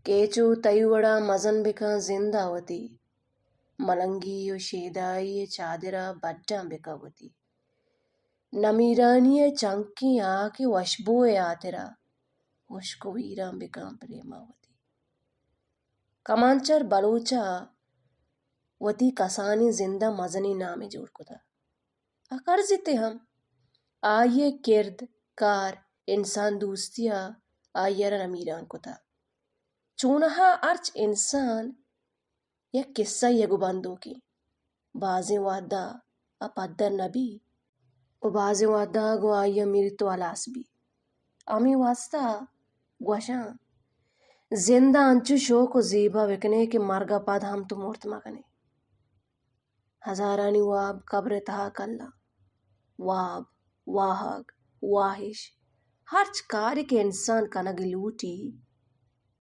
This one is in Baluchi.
کیچ و تئی وڑا مزن بکن زندا وتی، ملنگی و شیدائی چادرا بڈاں بکن وتی۔ نمیرانی ء چنکیں آ کہ وشبو ء ہاترا ہشک و ویران بکن پریما وتی۔ کمانچر بلوچ ء وتی کسانیں زند ء مزنیں نامے جوڑ کتہ۔ اکرزیت ء ہم آئی ء کرد، کار، انسان دوستی ء آئی ء را نمیران کتہ۔ چونہا ہرچ انسان یک کسہ یے گوں بندوکیں، بازیں وہدا آ پدر نہ بی و بازیں وہدا گوں آئی ء میرت و ہلاس بی۔ ہمے واستا گوشاں، زند ء انچو شوک و زیبا بکنے کہ مرگ ء پد ہم تو مرت مکنے۔ ہزارانی واب قبر ء تہا کلاں۔ واب، واہگ، واہش، ہرچ کارے کہ انسان کنگ ء لوٹی،